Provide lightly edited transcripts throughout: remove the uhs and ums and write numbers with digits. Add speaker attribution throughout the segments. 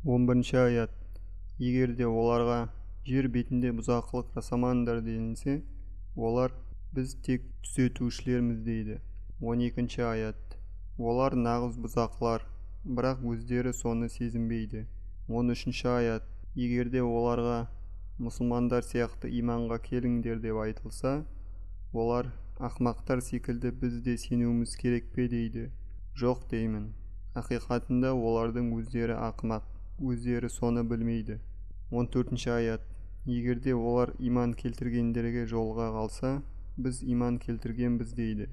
Speaker 1: 11 аят. Егер де оларға жер бетінде бұзақылық жасамаңдар делінсе, олар біз тек түзетушілерміз дейді. 12 аят. Олар нағыз бұзақылар, бірақ өздері соны сезінбейді. 13 аят. Егер де оларға мұсылмандар сияқты иманға келіңдер деп айтылса, олар ақмақтар секілді біз де сенуіміз керек пе дейді. Жоқ деймін. Ақиқатында олардың өздері ақымақ, өздері соны білмейді. 14 аят. Егер де олар иман келтіргендерге жолға қалса, біз иман келтіргенбіз дейді.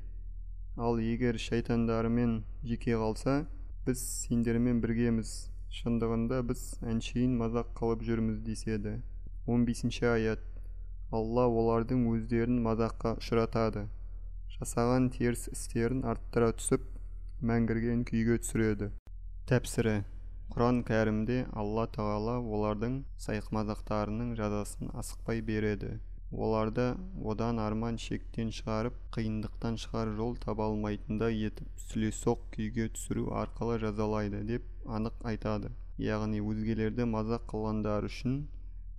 Speaker 1: Ал егер шайтандарымен жеке қалса, біз сендермен біргеміз, шындығында біз әншейін мазақ қылып жүрміз деседі. 15 аят. Алла олардың өздерін мазаққа ұшыратады, жасаған теріс істерін арттыра түсіп, мәңгірген күйге түсіреді. Тәпсірі. Құран кәрімде Алла тағала олардың сайқымазақтарының жазасын асықпай береді. Оларды одан арман шектен шығарып, қиындықтан шығар жол таба алмайтындай етіп сүлесоқ күйге түсіру арқылы жазалайды деп анық айтады. Яғни өзгелерді мазақ қылғандар үшін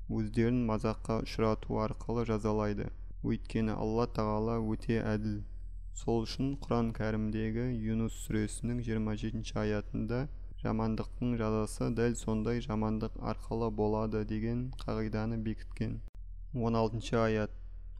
Speaker 1: өздерін мазаққа ұшырату арқылы жазалайды. Өйткені Алла тағала өте әділ. Сол үшін Құран кәрімдегі Юнус сүресінің 27 аятында жамандықтың жазасы дәл сондай жамандық арқылы болады деген қағиданы бекіткен. 16 аят.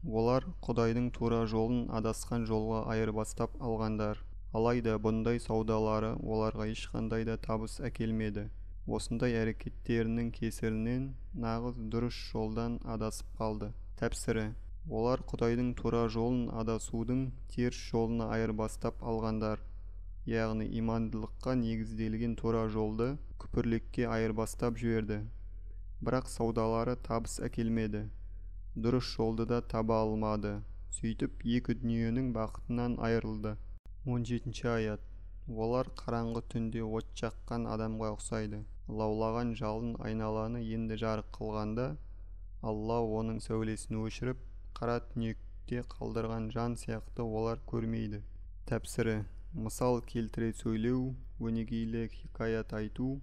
Speaker 1: Олар Құдайдың тура жолын адасқан жолға айырбастап алғандар. Алайда бұндай саудалары оларға ешқандай да табыс әкелмеді. Осындай әрекеттерінің кесірінен нағыз дұрыс жолдан адасып қалды. Тәпсірі. Олар Құдайдың тура жолын адасудың теріс жолына айырбастап алғандар. Яғни имандылыққа негізделген тура жолды күпірлікке айырбастап жіберді. Бірақ саудалары табыс әкелмеді. Дұрыс жолды да таба алмады. Сөйтіп екі дүниенің бақытынан айырылды. 17 аят. Олар қараңғы түнде от жаққан адамға ұқсайды. Лаулаған жалын айналаны енді жарық қылғанда, Алла оның сәулесін өшіріп, қара түнекте қалдырған жан сияқты олар көрмейді. Тәпсірі. Мысал келтіре сөйлеу, өнегейлі хикаят айту,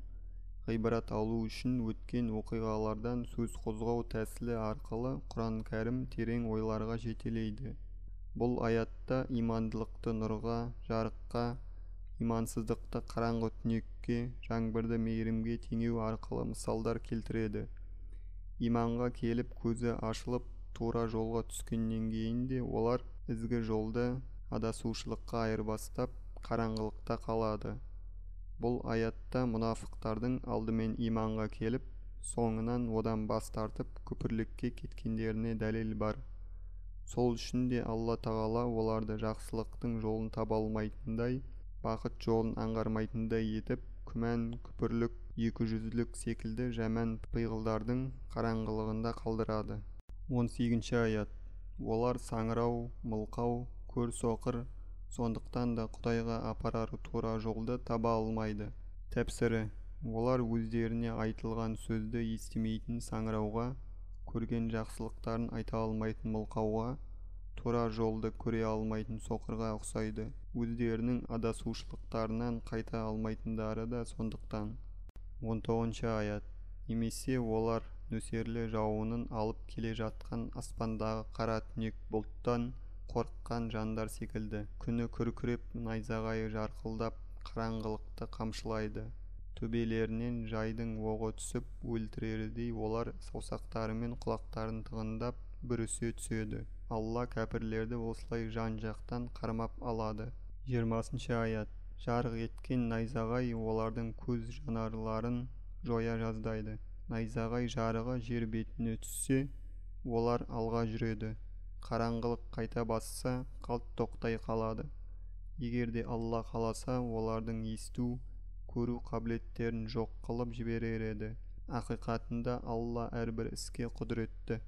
Speaker 1: ғибрат алу үшін өткен оқиғалардан сөз қозғау тәсілі арқылы Құран кәрім терең ойларға жетелейді. Бұл аятта имандылықты нұрға, жарыққа, имансыздықты қараңғы түнекке, жаңбырды мейірімге теңеу арқылы мысалдар келтіреді. Иманға келіп көзі ашылып, тура жолға түскеннен кейін де олар ізгі жолды адасушылыққа айырбастап, қараңғылықта қалады. Бұл аятта мұнафықтардың алдымен иманға келіп, соңынан одан бас тартып, күпірлікке кеткендеріне дәлел бар. Сол үшін де Алла тағала оларды жақсылықтың жолын таба алмайтындай, бақыт жолын аңғармайтындай етіп, күмән, күпірлік, екіжүзділік секілді жаман пиғылдардың қараңғылығында қалдырады. 18 аят. Олар саңырау, мылқау, көр соқыр, сондықтан да Құдайға апарар тура жолды таба алмайды. Тәпсірі. Олар өздеріне айтылған сөзді естімейтін саңырауға, көрген жақсылықтарын айта алмайтын мылқауға, тура жолды көре алмайтын соқырға ұқсайды. Өздерінің адасушылықтарынан қайта алмайтындары да сондықтан. 19 аят. Немесе олар нөсерлі жауынын алып келе жатқан аспандағы қара түнек бұлттан қорыққан жандар секілді. Күні күркіреп, найзағайы жарқылдап, қараңғылықты қамшылайды. Төбелерінен жайдың оғы түсіп, өлтірердей олар саусақтарымен құлақтарын тығындап, бүрісе түседі. Алла кәпірлерді осылай жан-жақтан қармап алады. 20 аят. Жарық еткен найзағай олардың көз жанарларын жоя жаздайды. Найзағай жарығы жер бетіне түссе, олар алға жүреді. Қараңғылық қайта басса, қалт тоқтай қалады. Егер де Алла қаласа, олардың есту, көру қабілеттерін жоқ қылып жіберер еді. Ақиқатында Алла әрбір іске құдіретті.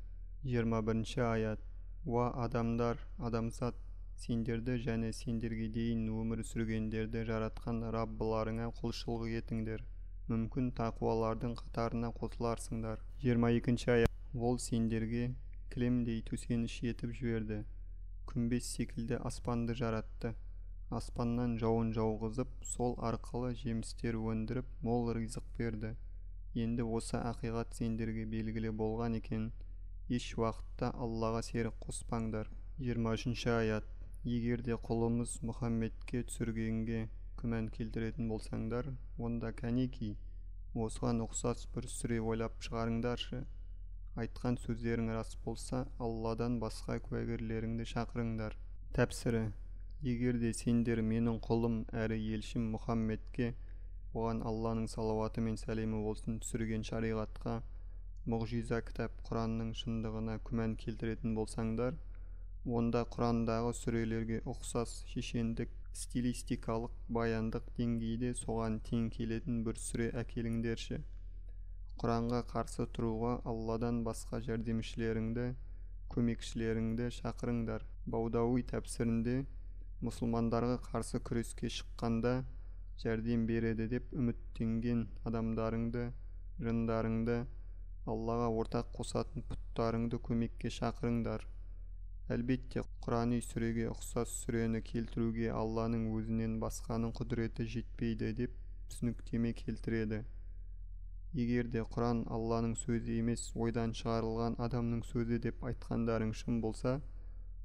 Speaker 1: 21 аят. Уа адамдар, адамзат, сендерді және сендерге дейін өмір сүргендерді жаратқан Раббыларыңа құлшылық етіңдер. Мүмкін тақуалардың қатарына қосыларсыңдар. 22 аят. Ол сендерге кілемдей төсеніш етіп жіберді. Күмбез секілді аспанды жаратты. Аспаннан жауын жауғызып, сол арқылы жемістер өндіріп, мол ризық берді. Енді осы ақиқат сендерге белгілі болған екен, еш уақытта Аллаға серік қоспаңдар. 23 аят. Егер де құлымыз Мұхаммедке түсіргенге күмән келтіретін болсаңдар, онда кәнеки, осыған ұқсас бір сүре ойлап шығарыңдаршы. Айтқан сөздерің рас болса, Алладан басқа куәгерлеріңді шақырыңдар. Тәпсірі. Егер де сендер менің құлым әрі елшім Мұхаммедке, оған Алланың салауаты мен сәлемі болсын, түсірген шариғатқа, мұғжиза кітап Құранның шындығына күмән келтіретін болсаңдар, онда Құрандағы сүрелерге ұқсас шешендік, стилистикалық, баяндық деңгейде соған тең келетін бір сүре әкеліңдерші. Құранға қарсы тұруға Алладан басқа жәрдемшілеріңді, көмекшілеріңді шақырыңдар. Баудауи тәпсірінде мұсылмандарға қарсы күреске шыққанда жәрдем береді деп үміттенген адамдарыңды, жындарыңды, Аллаға ортақ қосатын пұттарыңды көмекке шақырыңдар. Әлбетте, Құрани сүреге ұқсас сүрені келтіруге Алланың өзінен басқаның құдіреті жетпейді деп түсініктеме келтіреді. Егер де Құран Алланың сөзі емес, ойдан шығарылған адамның сөзі деп айтқандарың шын болса,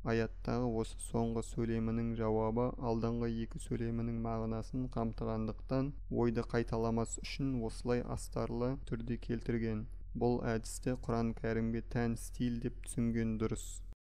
Speaker 1: аяттағы осы соңғы сөйлемінің жауабы алдыңғы екі сөйлемінің мағынасын қамтығандықтан, ойды қайталамас үшін осылай астарлы түрде келтірген. Бұл әдісті Құран кәрімге тән стиль деп түсінген дұрыс.